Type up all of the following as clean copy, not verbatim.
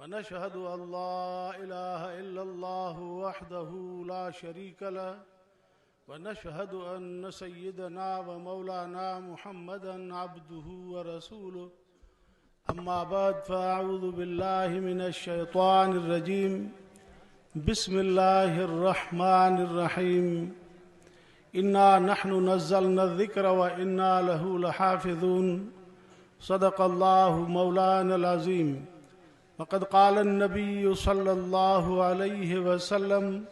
ونشهد أن لا إله إلا الله وحده لا شريك له ونشهد أن سيدنا ومولانا محمدا عبده ورسوله أما بعد فأعوذ بالله من الشيطان الرجيم بسم الله الرحمن الرحيم إنا نحن نزلنا الذكر وإنا له لحافظون صدق الله مولانا العظيم وقد قال النبي صلى الله عليه وسلم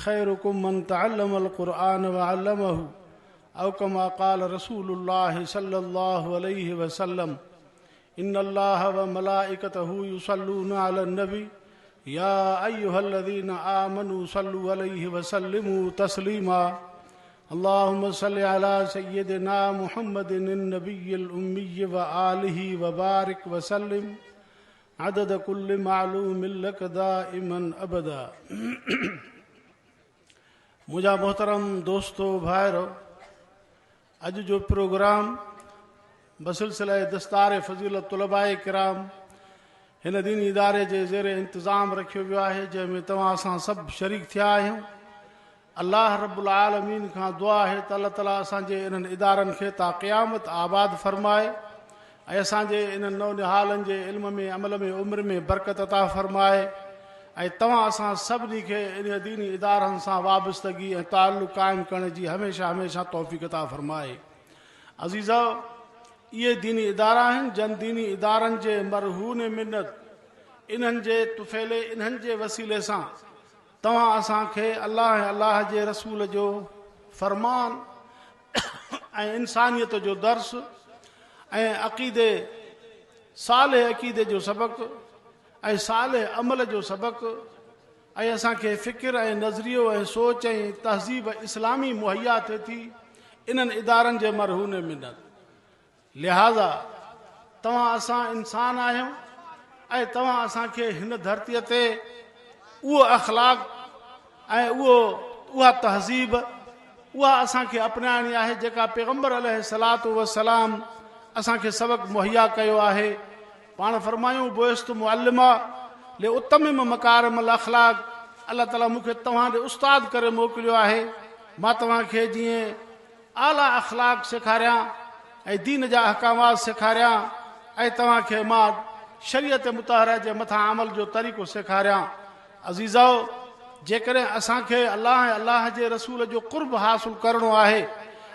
خيركم من تعلم القرآن وعلمه أو كما قال رسول الله صلى الله عليه وسلم إن الله وملائكته يصلون على النبي يا أيها الذين آمنوا صلوا عليه وسلموا تسليما اللهم صل على سيدنا محمد النبي الأمي وآله وبارك وسلم عدد كل معلوم لك دائما أبدا منهنجا محترم دوستو ڀائرو اڄ جو پروگرام بسلسله دستار فضيلت طلباء ڪرام هن ديني اداري جي زير انتظام رکيو ويو آهي جنهن ۾ توهان اسان سڀ شريڪ ٿيا آهيون الله رب العالمين کان دعا آهي ته الله تعالي اسان جي انهن ادارن کي تا قيامت آباد فرمائي ۽ اسان جي انهن نونهالن جي علم ۾ عمل ۾ عمر ۾ برڪت عطا فرمائي ۽ توهان اسان سڀني کي انهي ديني ادارن سان وابستگي ۽ تعلق قائم ڪرڻ جي هميشه هميشه توفيق عطا فرمائي. عزيزؤ! اهي ديني ادارا آهن جن ديني ادارن جي مرهون منت انهن جي طفيلي انهن جي وسيلي سان توهان اسان کي الله ۽ الله جي رسول جو فرمان ۽ انسانيت جو درس ۽ عقيدي صالح عقيدي جو سبق ۽ صالح عمل جو سبق ۽ اسان کي فڪر ۽ نظريو ۽ سوچ ۽ تهذيب اسلامي مهيا ٿئي ٿي انهن ادارن جي مرهون منت. لهٰذا توهان اسان انسان آهيون ۽ توهان اسان کي هن ڌرتيء تي اهو اخلاق ۽ اهو اها تهذيب اها اسان کي اپنائڻي آهي جيڪا پيغمبر عليه الصلوة والسلام اسان کي سبق مهيا ڪيو آهي. پاڻ فرمايون بعثت معلما لاتمم مڪارم الاخلاق الله تعالي مون کي توهان ڏي استاد ڪري موڪليو آهي مان توهان کي جيئن اعليٰ اخلاق سيکاريان ۽ دين جا احڪامات سيکاريان ۽ توهان کي مان شريعت مطهره جي مٿان عمل جو طريقو سيکاريان. عزيزؤ! جيڪڏهن اسان کي الله ۽ الله جي رسول جو قرب حاصل ڪرڻو آهي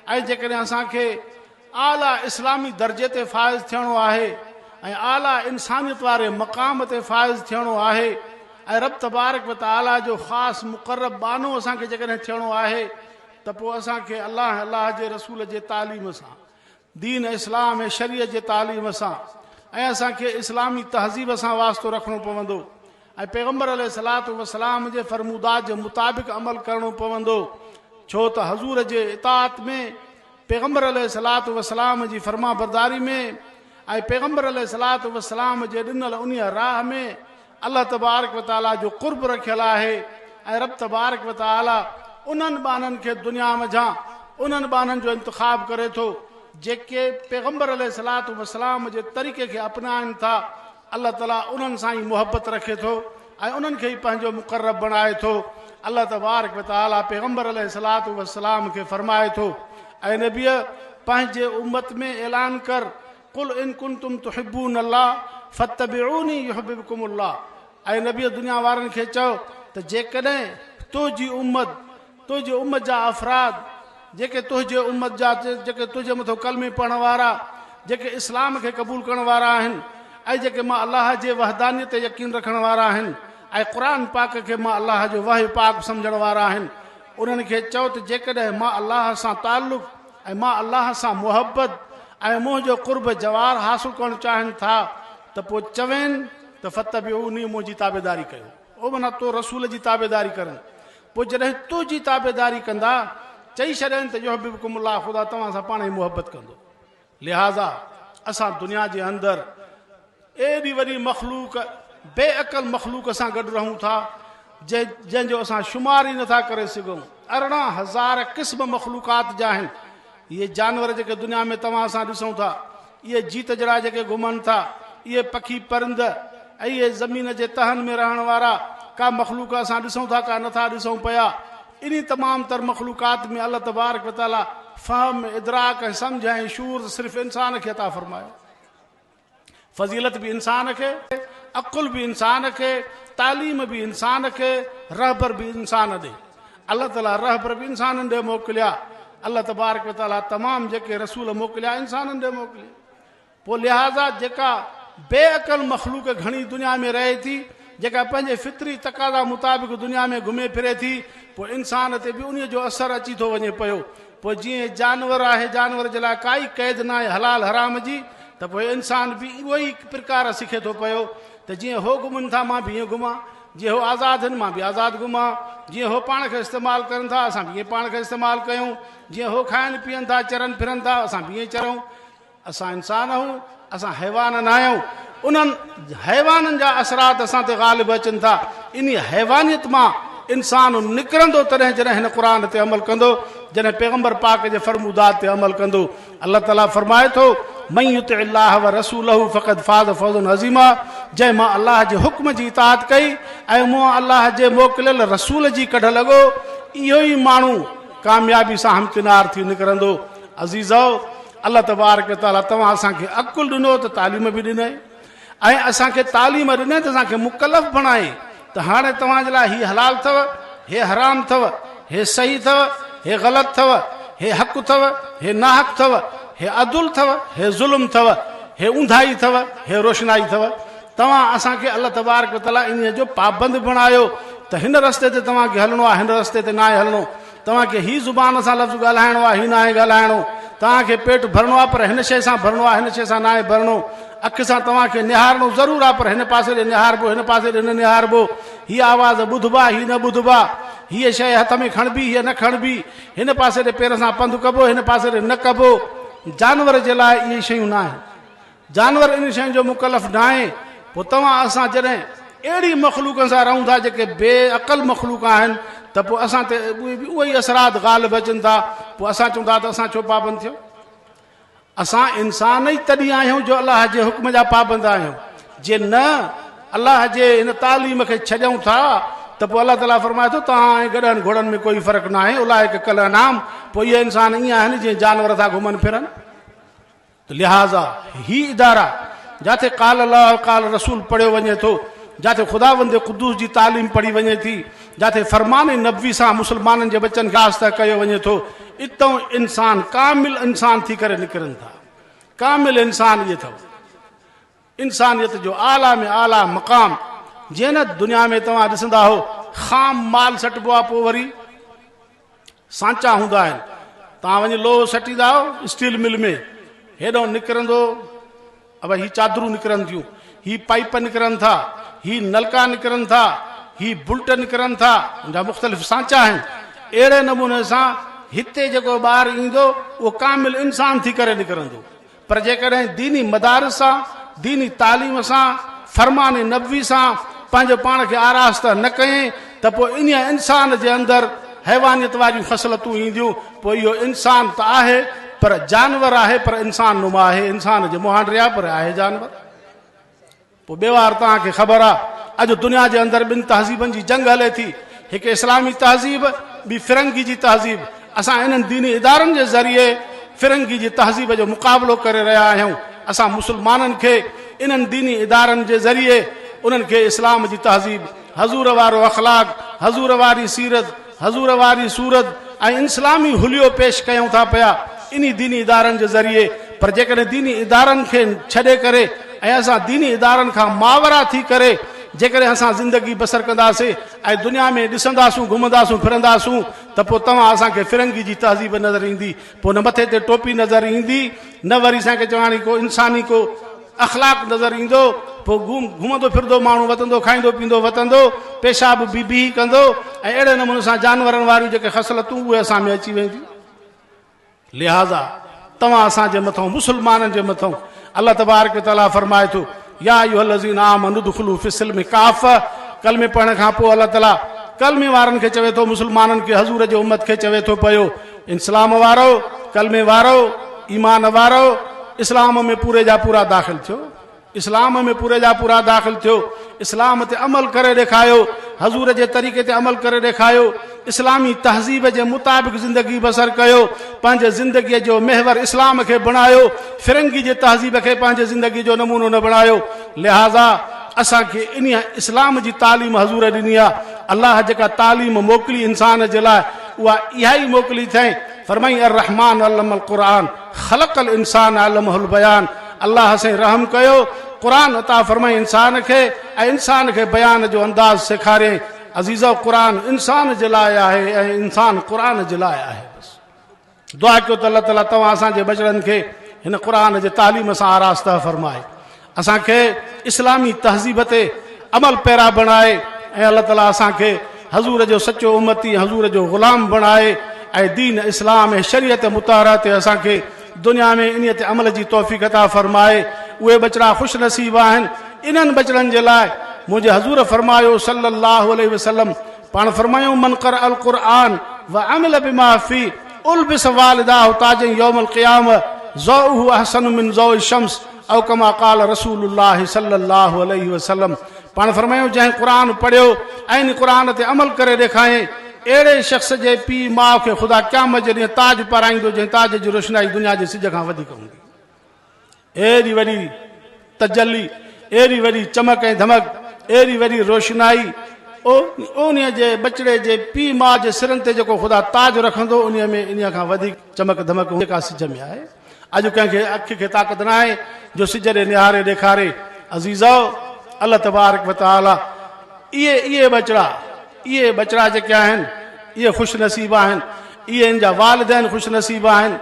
۽ جيڪڏهن اسان کي اعليٰ اسلامي درجي تي فائز ٿيڻو آهي ۽ اعليٰ انسانيت واري مقام تي فائز ٿيڻو آهي ۽ رب تبارڪ و تعاليٰ جو خاص مقرب ٻانهو اسان کي جيڪڏهن ٿيڻو آهي ته پوء اسان کي الله ۽ الله جي رسول جي تعليم سان، دين اسلام ۽ شريعت جي تعليم سان ۽ اسان کي اسلامي تهذيب سان واسطو رکڻو پوندو ۽ پيغمبر عليه الصلوة والسلام جي فرمودات جي مطابق عمل ڪرڻو پوندو ڇو ته حضور جي اطاعت ۾ پيغمبر عليه الصلوة والسلام جي فرمانبرداري ۾ ۽ پيغمبر عليه الصلوة والسلام جي ڏنل انهيء راهه ۾ الله تبارڪ و تعاليٰ جو قرب رکيل آهي ۽ رب تبارڪ و تعاليٰ انهن ٻانهن کي دنيا منجهان انهن ٻانهن جو انتخاب ڪري ٿو جيڪي پيغمبر عليه الصلوة والسلام جي طريقي کي اپنائن ٿا الله تعاليٰ انهن سان ئي محبت رکي ٿو ۽ انهن کي ئي پنهنجو مقرب بڻائي ٿو الله تبارڪ و تعاليٰ پيغمبر عليه الصلوة والسلام کي فرمائي ٿو اي نبي پنهنجي امت ۾ اعلان ڪر قل ان ڪنتم تحبون الله فاتبعوني يحببڪم الله اي نبي دنيا وارن کي چئو ته جيڪڏهن تنهنجي امت تنهنجي امت جا افراد جيڪي تنهنجي امت جا جيڪي تنهنجي مٿو ڪلمي پڙهڻ وارا جيڪي اسلام کي قبول ڪرڻ وارا آهن ۽ جيڪي مان الله جي وحدانيت تي يقين رکڻ وارا آهن ۽ قرآن پاڪ کي مان الله جو وحي پاڪ سمجهڻ وارا آهن انهن کي چئو ته جيڪڏهن مان الله سان تعلق ۽ مان الله سان محبت ۽ منهنجو قرب جوار حاصل ڪرڻ چاهين ٿا ته پوء چوين ته فتبعوني منهنجي تابعداري ڪيو او معنيٰ تو رسول جي تابعداري ڪرن پوء جڏهن تنهنجي تابعداري ڪندا چئي ڇڏين ته يحببڪم الله خدا توهان سان پاڻ ئي محبت ڪندو لهٰذا اسان دنيا جي اندر ايڏي وڏي مخلوق، بي عقل مخلوق سان گڏ رهون ٿا، جنهن جو اسان شمار ئي نٿا ڪري سگهون. 18,000 قسم مخلوقات جا آهن. اهي جانور جيڪي دنيا ۾ توهان اسان ڏسون ٿا، اهي جيت جڙا جيڪي گهمن ٿا، اهي پکي پرند ۽ اهي زمين جي تهن ۾ رهڻ وارا ڪا مخلوق اسان ڏسون ٿا ڪا نٿا ڏسون پيا، انهي تمام تر مخلوقات ۾ الله تبارڪ و تعاليٰ فهم، ادراڪ ۽ سمجهه ۽ شعور ته صرف انسان کي عطا فرمايو. فضيلت به انسان کي، عقل به انسان کي، تعليم به انسان کي، رهبر به انسان ڏي. الله تعاليٰ رهبر به انسانن ڏي موڪليا. الله تبارڪ و تعاليٰ تمام جيڪي رسول موڪليا انسانن ڏي موڪليا. پوء لهٰذا جيڪا بي عقل مخلوق گهڻي دنيا ۾ رهي ٿي، جيڪا پنهنجي فطري تقاضا مطابق دنيا ۾ گهمي ڦري ٿي، پوء انسان تي به انهيء جو اثر اچي ٿو وڃي پيو. پوء جيئن جانور آهي، جانور جي لاء ڪائي قيد ناهي حلال حرام جي، ته پوء انسان به اهو ئي پرڪار سکي ٿو پيو ته جيئن هو گهمن ٿا مان به ائين گهمان، جيئن هو آزاد آهن مان به آزاد گهمان، جيئن هو پاڻ کي استعمال ڪرن ٿا اسان به ائين پاڻ کي استعمال ڪيون، جيئن هو کائن پيئن ٿا چرن ڦرن ٿا اسان به ائين چرون. اسان انسان آهيون، اسان حيوان ناهيون. انهن حيوانن جا اثرات اسان تي غالب اچن ٿا. انهي حيوانيت مان انسان نڪرندو تڏهن جڏهن هن قرآن تي عمل ڪندو، جڏهن پيغمبر پاڪ جي فرمودات تي عمل ڪندو. الله تعاليٰ فرمائي ٿو، من يطع الله ورسوله فقد فاز فوزا عظيما جنهن مان الله جي حڪم جي اطاعت ڪئي ۽ مون الله جي موڪليل رسول جي ڪڍ لڳو، اهو ئي ماڻهو ڪاميابي سان همڪنار ٿي نڪرندو. عزيزؤ! الله تبارڪ و تعاليٰ توهان اسان کي عقل ڏنو ته تعليم به ڏنائين ۽ اسان کي تعليم ڏنائين ته اسان کي مڪلف بڻائين ته هاڻي توهان جي لاء هي حلال اٿو، هي حرام اٿو، هي صحيح اٿو، هي غلط اٿو، هي حق اٿو، هي ناحق اٿو، هي عدل اٿو، هي ظلم اٿو، هي اونداهي اٿو، هي روشنائي اٿو. توهان اسان کي الله تبارڪ و تعاليٰ انهيء جو پابند بڻايو ته هن رستي تي توهان کي هلڻو آهي، هن رستي تي ناهي هلڻو. توهان کي هي زبان سان لفظ ڳالهائڻو آهي، هي ناهي ڳالهائڻو. توهان کي پيٽ ڀرڻو آهي پر هن شيء سان ڀرڻو آهي، هن شيء سان ناهي ڀرڻو. اک سان توهان کي نهارڻو ضرور آهي پر هن پاسي ڏي نهاربو، هن پاسي ڏي نه نهاربو. هي آواز ٻڌبا، هي نه ٻڌبا. هيء شيء هٿ ۾ کڻبي، هيء نه کڻبي. هن پاسي ڏي پير سان پنڌ ڪبو، هن پاسي ڏي نه ڪبو. جانور جي لاء اهي شيون ناهن. جانور انهن شين جو مڪلف ناهي، پوء توهان اسان جڏهن اهڙي مخلوق سان رهون ٿا جيڪي بي عقل مخلوق آهن ته پوء اسان تي اهي به اهي ئي اثرات غالب اچن ٿا، پوء اسان چئون ٿا ته اسان ڇو پابند ٿيون؟ اسان انسان ئي تڏهن آهيون جو الله جي حڪم جا پابند آهيون، جي نه الله جي هن تعليم کي ڇڏيون ٿا ته پوء الله تعاليٰ فرمائي ٿو توهان ۽ گڏهن گهوڙن ۾ ڪوئي فرق ناهي، اولئڪ ڪالانعام، پوء اهي انسان ائين آهن جيئن جانور ٿا گهمن ڦرن. ته لهٰذا هي ادارا جاتي قال الله قال رسول پڙهيو وڃي ٿو، جاتي خداوند قدوس جي تعليم پڙهي وڃي ٿي، جاتي فرمان نبوي سان مسلمانن جي ٻچن کي آسته ڪيو وڃي ٿو، اتئون انسان ڪامل انسان ٿي ڪري نڪرن ٿا. ڪامل انسان اهي اٿو. انسانيت جو اعليٰ ۾ اعليٰ مقام جيئن نه دنيا ۾ توهان ڏسندا هو خام مال سٽبو آهي پوء وري سانچا هوندا آهن توهان وڃي لوهه سٽيندا آهيو اسٽيل مل ۾ هيڏانهن نڪرندو ابا هي چادرون نڪرن ٿيون هي پائپ نڪرن ٿا هي نلڪا نڪرن ٿا هي بلٽ نڪرن ٿا ان جا مختلف سانچا آهن اهڙي نموني سان هتي جيڪو ٻار ايندو اهو ڪامل انسان ٿي ڪري نڪرندو پر جيڪڏهن ديني مدارس سان، ديني تعليم سان، فرمان نبوي سان پنهنجو پاڻ کي آراسته نه ڪئين ته پوء انهيء انسان جي اندر حيوانيت واريون خصلتون اينديون، پوء اهو انسان ته آهي پر جانور آهي پر انسان نما آهي، انسان جي مهانڊي آهي پر آهي جانور. پوء ٻيو وار توهان کي خبر آ اڄ دنيا جي اندر ٻن تهذيبن جي جنگ هلي ٿي، هڪ اسلامي تهذيب ٻي فرنگي جي تهذيب. اسان انهن ديني ادارن جي ذريعي فرنگي جي تهذيب جو مقابلو ڪري رهيا آهيون. اسان مسلمانن کي انهن ديني ادارن جي ذريعي انهن کي اسلام جي تهذيب، حضور وارو اخلاق، حضور واري سيرت، حضور واري صورت ۽ انسلامي حليو پيش ڪيون ٿا پيا انهي ديني ادارن جي ذريعي پر جيڪڏهن ديني ادارن کي ڇڏي ڪري ۽ اسان ديني ادارن کان ماورا ٿي ڪري جيڪڏهن اسان زندگي بسر ڪنداسين ۽ دنيا ۾ ڏسنداسون گهمنداسون ڦرنداسون ته پوء توهان اسان کي فرنگي جي تهذيب نظر ايندي پوء نه مٿي تي ٽوپي نظر ايندي نه وري اسان کي چواڻي ڪو انساني ڪو اخلاق نظر ايندو، پوء گهمندو ڦرندو ماڻهو وتندو، کائيندو پيئندو وتندو، پيشاب به بيهي ڪندو ۽ اهڙي نموني سان جانورن واريون جيڪي خصلتون اهي اسان ۾ اچي وينديون. لهٰذا توهان اسان جي مٿئون مسلمانن جي مٿئون الله تبارڪ وتعاليٰ فرمائي ٿو، يا ايها الذين آمنوا ادخلوا في السلم ڪافة ڪلمي پڙهڻ کان پوء الله تعاليٰ ڪلمي وارن کي چوي ٿو مسلمانن کي حضور جي امت کي چوي ٿو پيو اسلام وارؤ، ڪلمي وارؤ، ايمان وارؤ، اسلام ۾ پوري جا پورا داخل ٿيو. اسلام ۾ پوري جا پورا داخل ٿيو، اسلام تي عمل ڪري ڏيکايو، حضور جي طريقي تي عمل ڪري ڏيکايو، اسلامي تهذيب جي مطابق زندگي بسر ڪيو، پنهنجي زندگيء جو محور اسلام کي بڻايو، فرنگي جي تهذيب کي پنهنجي زندگي جو نمونو نه بڻايو. لهٰذا اسان کي انهيء اسلام جي تعليم حضور ڏني آهي. الله جيڪا تعليم موڪلي انسان جي لاء اها اها ئي موڪلي اٿئين. فرمائين الرحمان علم القرآن خلق الانسان علمه البيان الله سائين رحم ڪيو قرآن عطا فرمائين انسان کي ۽ انسان کي بيان جو انداز سيکاريائين. عزيزو قرآن انسان جي لاء آهي ۽ انسان قرآن جي لاء آهي. بس دعا ڪيو ته الله تعالي توهان اسان جي ٻچڙن کي هن قرآن جي تعليم سان آراسته فرمائي، اسان کي اسلامي تهذيب تي عمل پيرا بڻائي ۽ الله تعالي اسان کي حضور جو سچو امتي حضور جو غلام بڻائي ۽ دين اسلام ۽ شريعت مطهره تي اسان کي دنيا ۾ انهي تي عمل جي توفيق عطا فرمائي. اهي ٻچڙا خوش نصيب آهن، انهن ٻچڙن جي لاء منهنجي حضور فرمايو صلي الله عليه وسلم، پاڻ فرمايو من قرأ القرآن وعمل بما فيه البس والداه تاجا يوم القيامه ضوءه احسن من ضوء الشمس او ڪما قال رسول الله صلي الله عليه وسلم. پاڻ فرمايو جنهن قرآن پڙهيو ۽ ان قرآن تي عمل ڪري ڏيکاريائين اهڙي شخص جي پيء ماء کي خدا قيامت جي ڏينهن تاج پارائيندو جنهن تاج جي روشنائي دنيا جي سج کان وڌيڪ هوندي. ايڏي وڏي تجلي، ايڏي وڏي چمڪ ۽ ڌمڪ، ايڏي وڏي روشنائي، انهيء جي ٻچڙي جي پيء ماء جي سرن تي جيڪو خدا تاج رکندو انهيء ۾ انهيء کان وڌيڪ چمڪ ڌمڪ هوندي جيڪا سج ۾ آهي. اڄ ڪنهن کي اک کي طاقت ناهي جو سج ڏي نهاري ڏيکاري. عزيزؤ! الله تبارڪ و تعاليٰ اهي اهي ٻچڙا اهي ٻچڙا جيڪي آهن اهي خوش نصيب آهن، اهي ان جا والدين خوش نصيب آهن،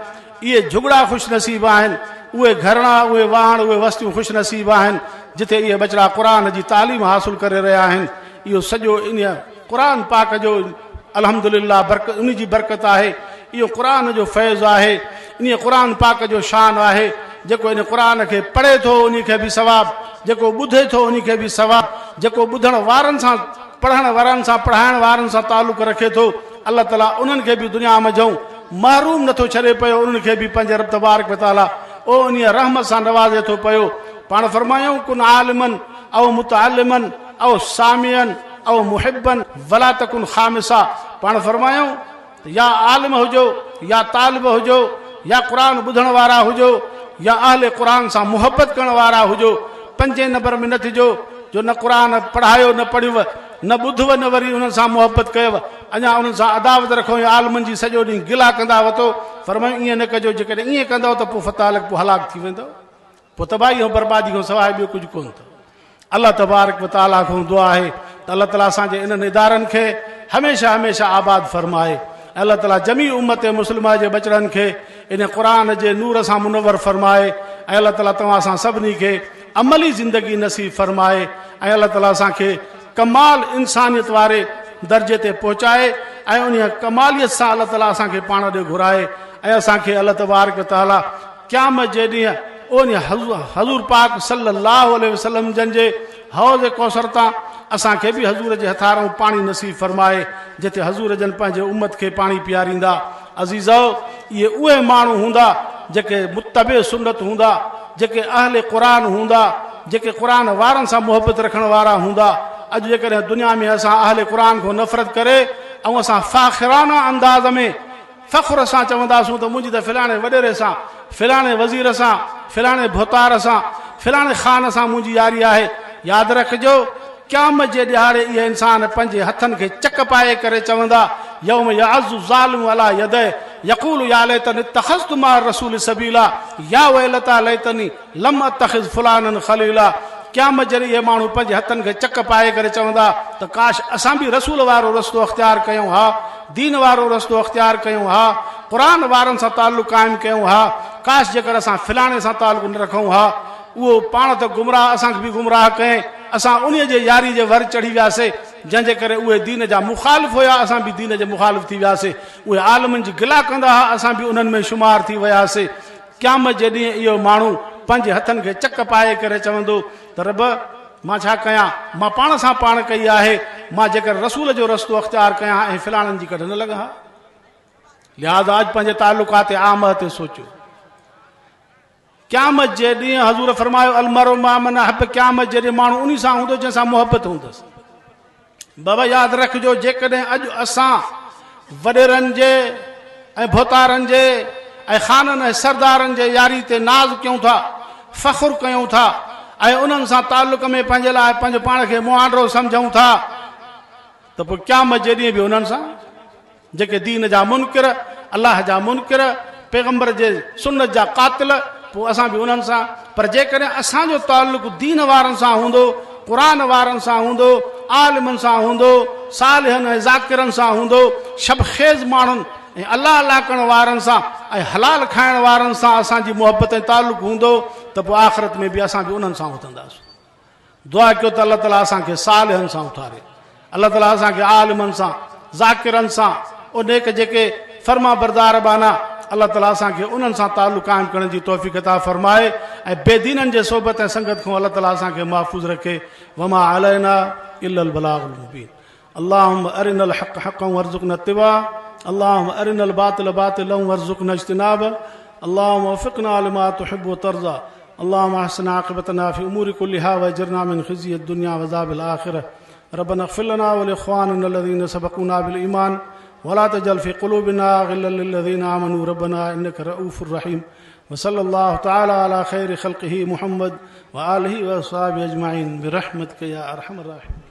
اهي جهڳڙا خوش نصيب آهن، اهي گهرڻا، اهي واهڻ، اهي وستيون خوش نصيب آهن جتي اهي ٻچڙا قرآن جي تعليم حاصل ڪري رهيا آهن. اهو سڄو انهيء قرآن پاڪ جو الحمدلله برڪت ان جي برڪت آهي، اهو قرآن جو فيض آهي، انهيء قرآن پاڪ جو شان آهي، جيڪو ان قرآن کي پڙهي ٿو انهي کي به ثواب، جيڪو ٻڌي ٿو انهي کي به ثواب، جيڪو ٻڌڻ وارن سان پڙهڻ وارن سان پڙهائڻ وارن سان تعلق رکي ٿو الله تعالي انهن کي به دنيا منجهئون محروم نٿو ڇڏي پيو انهن کي به پنهنجي رب تبارڪ وتعالي او انهيء رحمت سان نوازي ٿو پيو. پاڻ فرمايائون ڪن عالما او متعلما او سامعا او محبا ولا تڪن خامسا پاڻ فرمايائون ته يا عالم هجو يا طالب هجو يا قرآن ٻڌڻ وارا هجو يا اهل قرآن سان محبت ڪرڻ وارا هجو، پنجين نمبر ۾ نه ٿجو جو نه قرآن پڙهايو نه پڙهيو نه ٻڌو نه وري انهن سان محبت ڪيو اڃا انهن سان عداوت رکو ۽ عالمن جي سڄو ڏينهن گلا ڪندا وتو. فرمايو ائين نه ڪجو جيڪڏهن ائين ڪندؤ ته پوء فتهلڪ پوء هلاڪ ٿي ويندؤ. پوء تباهي ۽ بربادي کان سواء ٻيو ڪجهه ڪونه اٿو. الله تبارڪ و تعاليٰ کان دعا آهي ته الله تعاليٰ اسان جي انهن ادارن کي هميشه هميشه آباد فرمائي ۽ الله تعاليٰ جميع امت مسلمه جي ٻچڙن کي ان قرآن جي نور سان منور فرمائي ۽ الله تعاليٰ توهان اسان سڀني کي عملي زندگي نصيب فرمائي ۽ الله تعاليٰ اسان کي ڪمال انسانيت واري درجي تي پهچائي ۽ انهيء ڪماليت سان الله تعاليٰ اسان کي پاڻ ڏي گهرائي ۽ اسان کي الله تبارڪ و تعاليٰ قيامت جي ڏينهن ان حضور پاڪ صلّي اللّٰه عليه وسلّم جن جي حوض ڪوثر تان اسان کي به حضور جي هٿارئون پاڻي نصيب فرمائي جتي حضور جن پنهنجي امّت کي پاڻي پياريندا. عزيزؤ! اهي اهي ماڻهو هوندا جيڪي متبع سنّت هوندا، جيڪي اهل قرآن هوندا، جيڪي قرآن وارن سان محبت رکڻ وارا هوندا. اڄ جيڪڏهن دنيا ۾ اسان اهل قرآن کان نفرت ڪري ۽ اسان فاخرانه انداز ۾ فخر سان چونداسون ته منهنجي ته فلاڻي وڏيري سان، فلاڻي وزير سان، فلاڻي ڀوتار سان، فلاڻي خان سان منهنجي ياري آهي. ياد رکجو، قيامت جي ڏهاڙي اهي انسان پنهنجي هٿن کي چڪ پائي ڪري چوندا، يوم يعض الظالم علي يديه يقول يا ليتني اتخذت مع الرسول سبيلا يا ويلتيٰ ليتني لم اتخذ فلانا خليلا قيامت جڏهن اهي ماڻهو پنهنجي هٿن کي چڪ پائي ڪري چوندا ته ڪاش اسان به رسول وارو رستو اختيار ڪيون ها، دين وارو رستو اختيار ڪيون ها، قرآن وارن سان تعلق قائم ڪيون ها، ڪاش جيڪر اسان فلاڻي سان تعلق نه رکون ها، اهو پاڻ ته گمراهه اسان کي به گمراهه ڪيائين، اسان انهيء جي ياري جي ور چڙهي وياسي، جنهن جي ڪري اهي دين جا مخالف هيا اسان به دين جي مخالف ٿي وياسي، اهي عالمن جي گلا ڪندا ها اسان به انهن ۾ شمار ٿي وياسي. قيامت جي ڏينهن اهو ماڻهو پنهنجي هٿن کي چڪ پائي ڪري چوندو ته رب! مان ڇا ڪيان؟ مان پاڻ سان پاڻ ڪئي آهي، مان جيڪر رسول جو رستو اختيار ڪيان ها ۽ فلاڻن جي ڪڍ نه لڳان ها. لهٰذا اڄ پنهنجي تعلقات عامه تي سوچيو. قيامت جي ڏينهن حضور فرمايو المرء مع من احب قيامت جي ڏينهن ماڻهو انهي سان هوندو جنهن سان محبت هوندس. بابا ياد رکجو جيڪڏهن اڄ اسان وڏيرن جي ۽ ڀوتارن جي ۽ خانن ۽ سردارن جي ياري تي ناز ڪيون ٿا، فخر ڪيون ٿا ۽ انهن سان تعلق ۾ پنهنجي لاء پنهنجو پاڻ کي مهانڊو سمجهون ٿا ته پوء قيامت جي ڏينهن به انهن سان جيڪي دين جا منڪر، الله جا منڪر، پيغمبر جي سنت جا قاتل، پوء اسان به انهن سان، پر جيڪڏهن اسان جو تعلق دين وارن سان هوندو، قرآن وارن سان هوندو، عالمن سان هوندو، صالحن ۽ ذاڪرن سان هوندو، شب خيز ماڻهن ۽ الله الله ڪرڻ وارن سان ۽ حلال کائڻ وارن سان اسان جي محبت ۽ تعلق هوندو ته پوء آخرت ۾ به اسان به انهن سان اٿنداسون. دعا ڪيو ته الله تعالي اسان کي صالحن سان اٿاري، الله تعالي اسان کي عالمن سان، ذاڪرن سان، او نيڪ جيڪي فرمانبردار ٻانها، الله تعالي اسان کي انهن سان تعلق قائم ڪرڻ جي توفيق عطا فرمائي ۽ بي دينن جي صحبت ۽ سنگت کان الله تعالي اسان کي محفوظ رکي. وما علينا الا البلاغ المبين. اللهم ارنا الحق حقا وارزقنا اتباعه اللهم ارنا الباطل باطلا وارزقنا اجتنابه اللهم وفقنا لما تحب وترضى اللهم احسن عاقبتنا في امور كلها واجرنا من خزي الدنيا وعذاب الاخره ربنا اغفر لنا ولاخواننا الذين سبقونا بالايمان ولا تجعل في قلوبنا غلا للذين امنوا ربنا انك رؤوف رحيم وصلى الله تعالى على خير خلقه محمد واله واصحابه اجمعين برحمتك يا ارحم الراحمين.